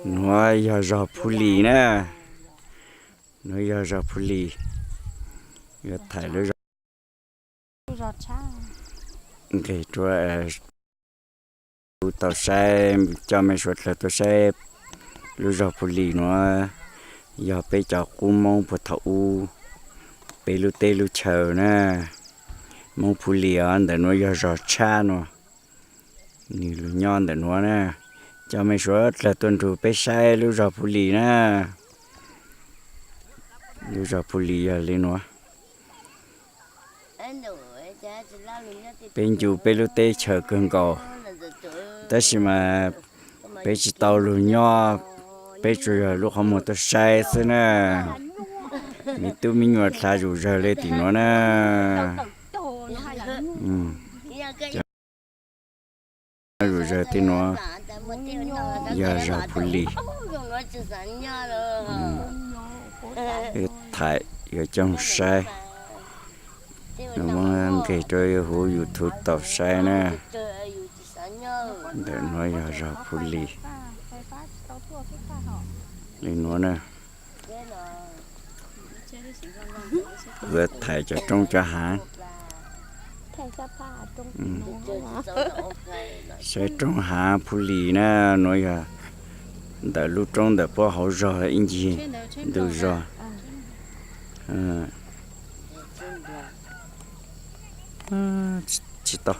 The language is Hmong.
Nuav yog zog Phu Lis na. Nuav yog zog Phu Lis. Yuav thaij lub zog nqeg rua, kuv tau saib, coj mej suav dlawg tuaj saib lub zog Phu Lis nuav. Yog peb cov qub Moob puag thaum ub, peb lub teb lub chaw na. Moob Phu Lis os, ntawm nuav yog zog Tshab nuav. Nwg lug nyob ntawm nuav na. Coj mej suav dlawg tuaj nrug peb saib lub zog Phu Lis na. Lub zog Phu Lis yog li nuav. Peb ncu peb lub teb chaws kawg nkaus, tab sis mas peb tsis tau lug nyob, peb tsuas yog lub qhov muag tuaj saib xwb na. Me tub me nyuam dlha zuj zawg le tim nuav na. Zuj zawg tim nuav yog zog Phu Lis. Thaij yuav coj saib, muab nqeg rua huv YouTube tau saib na. Ntawm nuav yog zog Phu Lis. Li nuav na. Kuv thaij cov roob cov haav. Saib roob haav Phu Lis na, nuav yog ntawm lub roob ntawm puab hauv zog ib ncig ntug zog. Tsis tau.